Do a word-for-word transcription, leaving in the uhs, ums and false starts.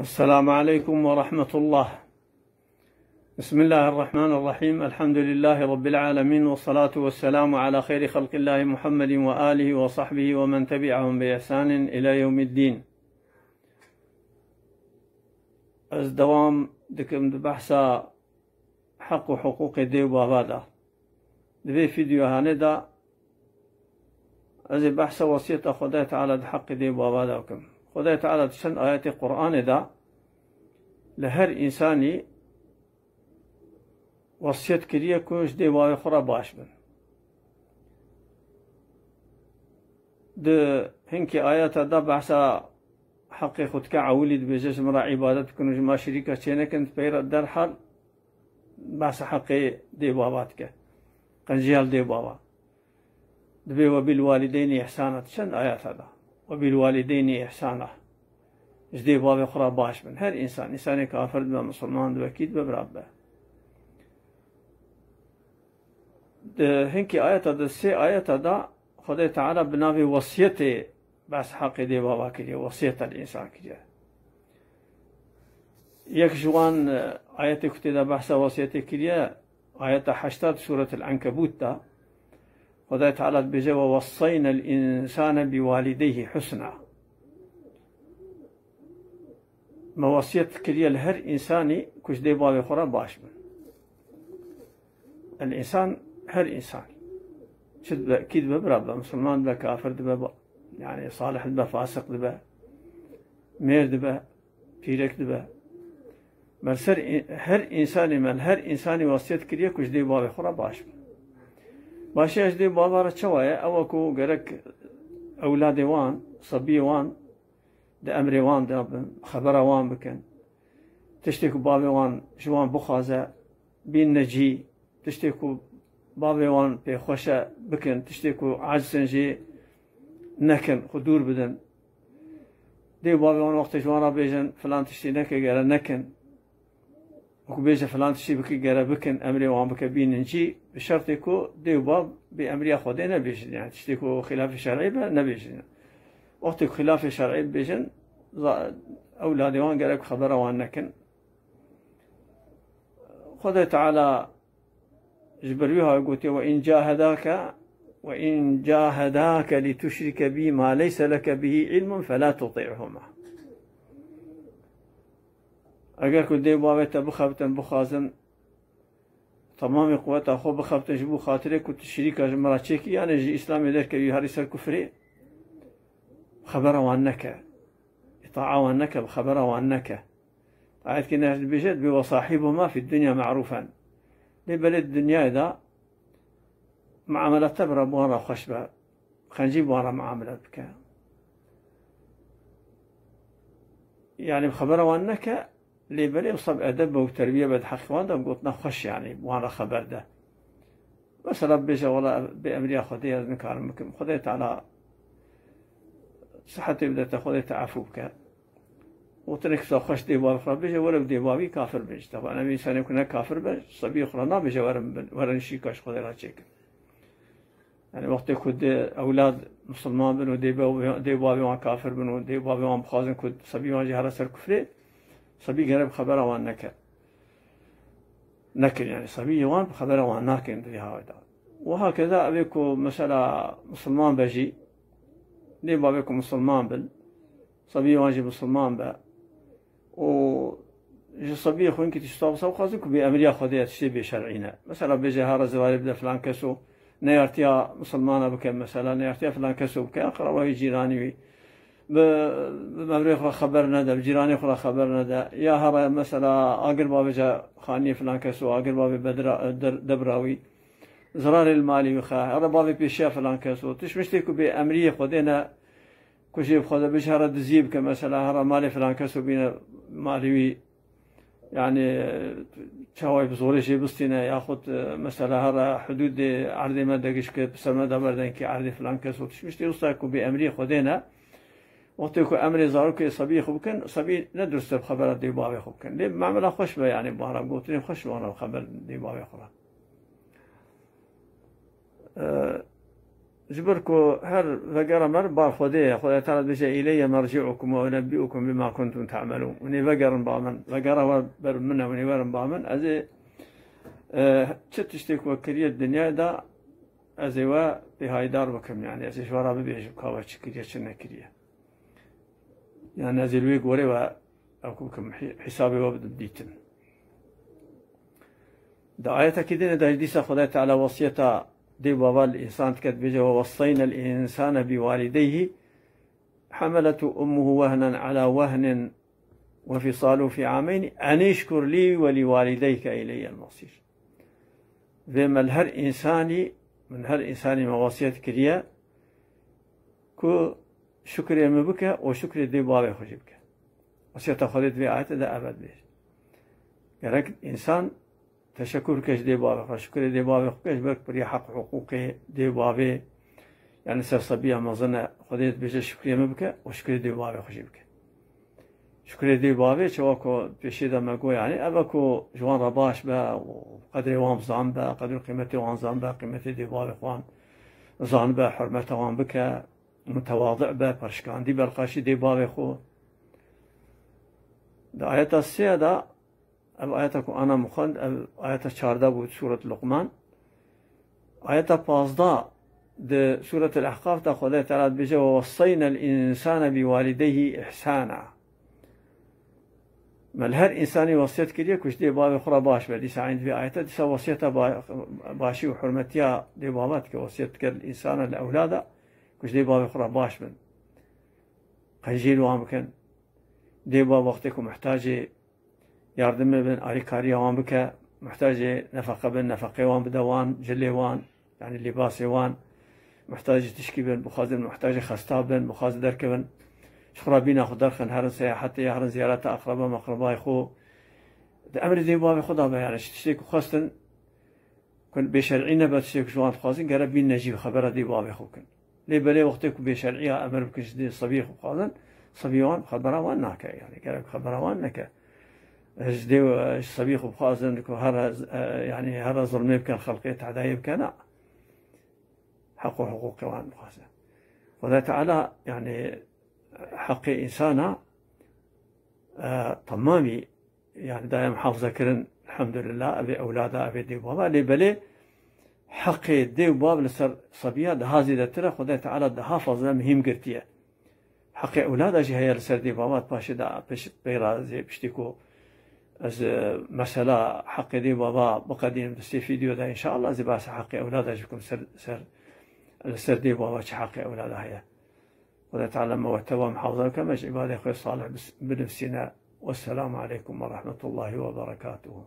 السلام عليكم ورحمة الله. بسم الله الرحمن الرحيم. الحمد لله رب العالمين، والصلاة والسلام على خير خلق الله محمد وآله وصحبه ومن تبعهم بإحسان إلى يوم الدين. Ez dewam dikim di behsa heq û hiqûqê dê û bava de. Di vê fîdyohanê de ez ê behsa wesiyeta Xwedayê Teala di heqê dê û bava de bikim. Xwedayê Teala di çend ayetê Qur'anê de li her însanî wesiyet kiriye ku ji dê û bavê xwe re baş bin. Di hinkî ayeta de behsa heqê xwe dike, ewilî dibêje, ji min re îbadet bikin û ji me şirîka çê nekin, di pey re derhal behsa heqê dê bava dike. Qenciya li dê bava. Dibê "Ve bil walideynî ihsana", di çend ayeta de. "Ve bil walideynî ihsana." Ji dê bavê xwe re baş bin. Her însan, însanê kafir dibe, misilman dibe, kî dibe, bira dibe. Di hinkî ayeta de, sê ayeta de Xwedê Teala bi navê wesiyetê behs heqê dê bava kiriye, wesiyet el însan kiriye. Yek ji wan, e, ayetê ku tê de behsa wesiyetê kiriye, ayeta heştad Sûretil Enkebût de, Xwedê Teala dibêje, "Ve wessayna el însane bi walideyhi husna." Me wesiyet kiriye li her însanî ku ji dê bavê xwe re baş bin. El însan, her însan. Çi dibe, kî dibe, bira dibe, misilman dibe, kafir dibe, ba-, yani salih dibe, fasik dibe, mêr dibe, pîrek dibe. Me li ser î-, her însanî, me li her însanî wesiyet kiriye ku ji dê bavê xwe re baş bin. Başiya ji dê bava re çawa ye? Ew e ku gerek ewladê wan, sebiyê wan, di emrê wan de bin, xebera wan bikin. Tiştê ku bavê wan ji wan bixwaze, bînne cî, tiştê ku bavê wan pê xweş e bikin, tiştê ku aciz in jê nekin, xwe dûr bidin. Dê û bavê wan wextê ji wan re bêjin, filan tiştî neke, gere nekin. Wekî bêje filan tiştî bike, gere bikin, emrê wan bike, bînin cî, bi şertê ku dê û bav bê emriya Xwedê nebêjin, yani tiştê ku xilafê şer'î be nebêjin. Wextê ku xilafê şer'î bibêjin, za-, ewladê wan gerek xebera wan nekin. Xwedê Teala ji ber wî haye gotiye, "Ve in cahedake, ve in cahedake li tuşrike bi ma leyse leke bihi ilmun fela tuti'huma." Eger ku dê û bavê te bixebitin, bixwazin, temamê quweta xwe bixebitin ji bo xatirê ku tu şirîka ji min re çêkî, yanê ji Îslamê derkevî, herî ser kufrê, xebera wan neke. Îtaa wan neke, bi xebera wan neke. Ayetkî ne dibêje, dibê, "Ve sahîbuhuma fid dunya ma'rufen." Lê belê di dinyayê de muamela te bi re, bi wan re xweş be. Qencî bi wan re muamele bike. Yani bi xebera wan neke, lê belê wisa bi edeb be û terbiye be, di heqê wan de gotina xweş, yani bi wan re xeber de. Mesela bêje, "Wela bi emriya Xwedê ez nikarim bikim." Xwedê Teala sihetê bide te, Xwedê te efû bike. Gotinek wisa xweş dê û bavê xwe re bêje, "Were bi dê û bavî kafir bin." Ji, taban, em însanê ku ne kafir be, sebiyê xwe re nabêje, "Werin bin, werin şirîka ji Xwedê re çêkin." Yani wextê ku dê ewlad misilman bin û dê be-, dê û bavê wan kafir bin û dê û bavê wan bixwazin ku sebî wan jî here ser kufrê, sebî gerek bi xebera wan neke. Nekin yani, sebî wan bi xebera wan nakin di vê hawê de. Û hakeza evê ku mesela misilman be jî, dê û bavê ku misilman bin, sebî wan jî misilman be, û ji sebiyê xwe hinkî tişta wisa bixwazin ku bê emriya Xwedê ye, tiştê bê şer'î ne. Mesela bêje, "Hara zivarê bide filan keso, neyartiya misilmana bike, mesela neyartiya filan keso bike, aqraba wî, cîranî wî. Bi, bi mevrê xwe xeber nede, bi cîranê xwe re xeber nede. Ya hara mesela agir bavêje xaniyê filan keso, agir bavê bedra, der-, debra wî. Zirarê li malê wî xe, hara bavê pêşiya filan keso." Tişt miştê ku bê emriyê Xwedê ne, ku jê bixwaze bêje, "Hara diziyê bike, mesela hara malê filan keso bîne malê wî, yani çawayê bi zorê jê bistîne, yaxud, e, mesela hara hudûdê erdê me de giş ke bi ser me de berdenkî erdê filan keso." Tişt miştê wisa ku bê emriyê Xwedê ne, wextê ku emrê zarokê sebiyê xwe bikin, sebî ne dirust e bi xebera dê û bavê xwe bikin. Lê bi mamela xweş be, yani bi wan re gotinê xweş, bi wan re xeber dê û bavê xwe re. E, Ji ber ku her vegera me bar Xwedê ye, Xwedê Teala dibêje, "Îleyye merci'ukum ve unebbi'ukum bima kuntum ta'melûn." Hûn ê vegerin ba min, vegera we ber min e, hûn ê werin ba min, ez ê, e, çi tiştê ku we kiriye di dinyayê de, ez ê we pê haydar bikim, yani ez ê ji we re bibêjim ka we çi kiriye, çi nekiriye. Yani ez ê li wê gorê we ew ku bikim, hî-, hîsabê we bidim dîtin. Di ayetekî din de dîsa Xwedê Teala wesiyeta dê û bava li însan dike, dibêje, "Ve wesseyna l-însane bi walideyhi, hamelethu ummuhu wehnen ala wehnin ve fisaluhu fi ameyn, enîşkur lî ve lî walideyke îleyye l-mesîr." Vê me li her însanî, min her însanî me wesiyet kiriye ku şukrê min bike û şukrê dê û bavê xwe jî bike. Wesiyeta Xwedê di vê ayetê de ev e dibêje. Gerek însan teşekur bike ji dê û bavê xwe, şukrê dê û bavê xwe bike, ji ber ku piriya heq û hiqûqê dê û bavê, yani ser sebiya mezin e, Xwedê dibêje şukrê min bike û şukrê dê û bavê xwe jî bike. Şukrê dê û bavê, çawa ku pêşê de me got, yani ev e ku ji wan re baş be û qedrê wan bizan be, qedr û qîmetê wan zan be, qîmetê dê û bavê xwe wan zan be, hurmeta wan bike, mutewadi be, perşikandî be li qarşî dê û bavê xwe. Di ayeta sê de, ev ayeta ku ana min xwend, ev ayeta çardeh bû, Sûret Luqman. Ayeta pazdeh di Sûret El-Ehqaf de Xwedê Teala dibêje, "Ve wesseyna l-însane bi walideyhi îhsana." Me li her însanî wesiyet kiriye ku ji dê bavê xwe re baş be. Dîsa eyn di vê ayete, dîsa wesiyeta ba-, başî û hurmetiya dê bava dike, wesiyet dike însana li ewlada ku ji dê bavê xwe re baş bin. Qencî li wan bikin. Dê bav wextê ku muhtacê yardimê bin, alîkariya wan bike, muhtacê nefeqe bin, nefeqê wan bide wan, cilê wan, yani lîbasê wan, muhtacê tişkî bin, bixwazin muhtacê xesta bin, bixwazin derkevin, ji xwe re bîna xwe derxin, herin seyahetê, herin ziyareta aqreba meqrebayê xwe. Di emrê dê bavê xwe de be, yani ji tiştê ku xwestin, ku bêşer'î nebe tiştê ku ji wan dixwazin, gere bînine cî, xebera dê bavê xwe bikin. Lê belê wextê ku bêşer'iya emir bikin ji dê sebiyê xwe bixwazin, sebiyê wan xebera wan nake, yani gerek xebera wan neke. Ji dê, ji sebiyê xwe bixwazin ku here, e, yani here zulmê bikin, xelqê tedayê bikin, na. Heq û hiqûqê wan bixwazin. Xwedê Teala, yani heqê însana, e, temamî, yani daye muhafaza kirin, elhamdülillah, evê ewlada, evê dê bava. Lê belê heqê dê û bav li ser sebiya daha zêdetir e, Xwedê Teala daha fazla muhîm girtiye. Heqê ewlada jî heye li ser dê bava, paşê de pişt peyra zê piştî ku ez, e, mesela heqê dê bava biqedînim di sê vîdeo de, înşallah zê behsa heqê ewlada jî bikim ser, ser, li ser dê bava çi heqê ewlada heye. Xwedê Teala me we teva muhafaza bike, me ji îbadê xwe salih bis-, binivîsîne. Wesselamu aleykum ve rahmetullahi ve berekatuhu.